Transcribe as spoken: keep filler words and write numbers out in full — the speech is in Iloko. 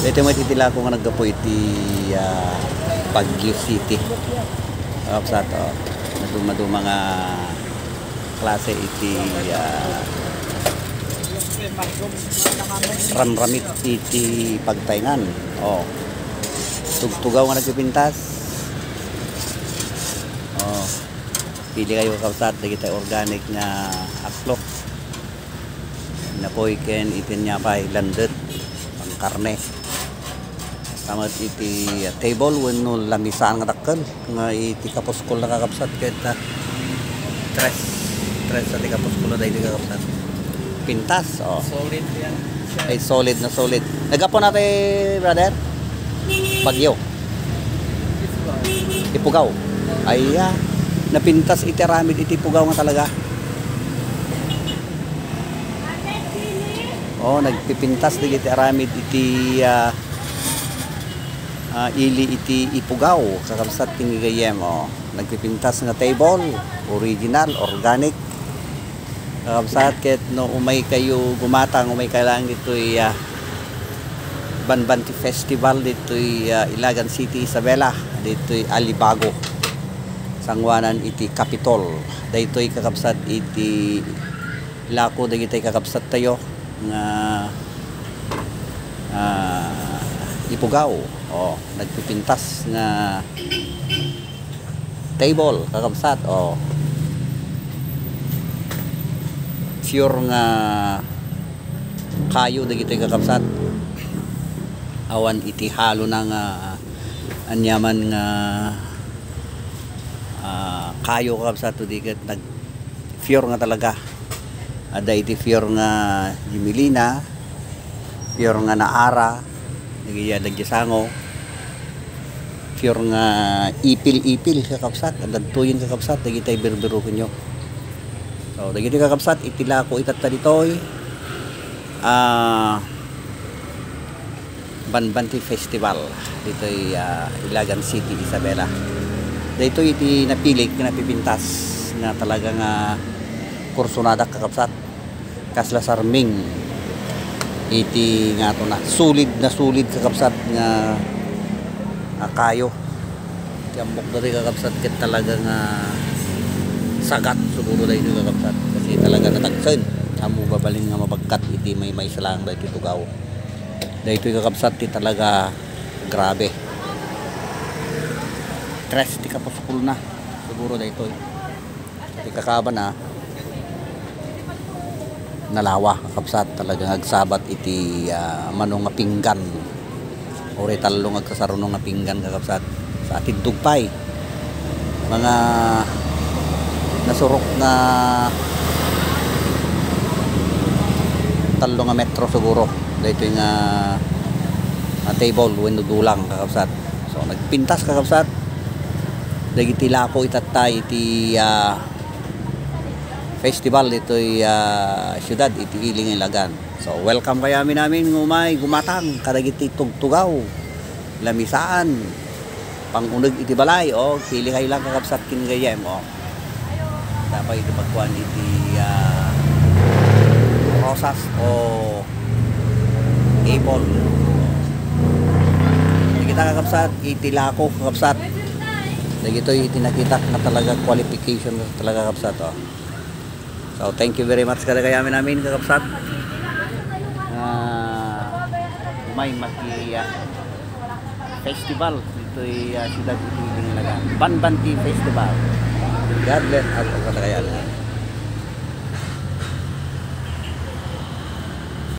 Daytoy met iti lako nga naggapu iti, ah, Baguio City. Kakabsat, o. Maduma-duma nga klase iti, ah, ramramit iti pagtaengan. O. Tugtugaw nga nagpipintas. O. Pili kayo, kakabsat, dagiti organic nga aklo. Napoy ken iti ania pay, landet, pangkarne. Kasta met iti table wenno lamisaan nga dakkel nga iti kapuskol na, kakabsat, ket, ah, tres, tres a ti kapuskol na daydi, kakabsat. Pintas, o. Solid yan, sir. Ay, solid na solid. Naggapu na ti, brother? Baguio. Ipugaw. Ay, ah, napintas iti aramid iti ipugaw nga talaga. O, nagpipintas dagiti aramid iti, ah, ah, ili iti ipugaw, kakabsat, ken gagayyem, o. Nagpipintas nga table, original, organic. Kakabsat, ket no umay kayo gumatang, umay kayo lang ditoy, ah, Banbanti Festival ditoy, ah, Ilagan City, Isabela, ditoy Alibago, sanguanan iti Capitol. Daytoy, kakabsat, iti lako dagiti kakabsat tayo nga, ah, ipugaw. O, nagpipintas nga table, kakabsat, o. Pure nga kayo dagitoy, kakabsat. Awan iti halo na nga aniaman nga, ah, kayo, kakabsat, no di ket nag-, pure nga talaga. Adda iti pure nga Gemellina, pure nga Naara, dagiti adda idiay sango, pure nga ipil-ipil, kakabsat, adda tuyen, kakabsat, dagiti birbirokenyo. So, dagiti, kakabsat, iti lako itatta ditoy, ah, Banbanti Festival ditoy, ah, Ilagan City, Isabela. Daytoy iti napili ken napipintas nga talaga nga kursonadak, kakabsat. Kasla sarming iti ngatona. Solid na solid, kakabsat, nga, nga kayo. Ti ammok daytoy, kakabsat, ket talaga nga sagat siguro daytoy, kakabsat. Kasi talaga natagsen. Ammok mabalin nga mabagkat iti maymaysa lang daytoy tugaw. Daytoy, kakabsat, ti talaga grabe. Tres ti kapuskol na siguro daytoy. Ti kakabana, nalawa, kakabsat, talaga nga agsabat iti, ah, mano nga pinggan. Uray tallo nga agsasaruno nga pinggan, kakabsat. Sa atiddog pay. Mga nasurok nga tallo nga metro siguro. Daytoy nga, ah, table wenno dulang, kakabsat. So, nagpintas, kakabsat, dagiti lako itatta iti, ah, festival ditoy, ah, siudad iti ili nga Ilagan. So, welcome kayo amin-amin nga umay gumatang kadagiti tugtugaw, lamisaan, panguneg iti balay, o, pili kayo lang, kakabsat, ken gayyem, o. Adda pay iti pagkuan iti, ah, rosas o apple. Dagita, kakabsat, iti lako, kakabsat. Dagitoy iti nakitak nga talaga qualification nga talaga, kakabsat, o. So, thank you very much kadagiti amin-amin, kakabsat. Ah, umay maki, ah, festival ditoy, ah, siudad iti Ilagan. Banbanti Festival. God bless us all kadagiti amin.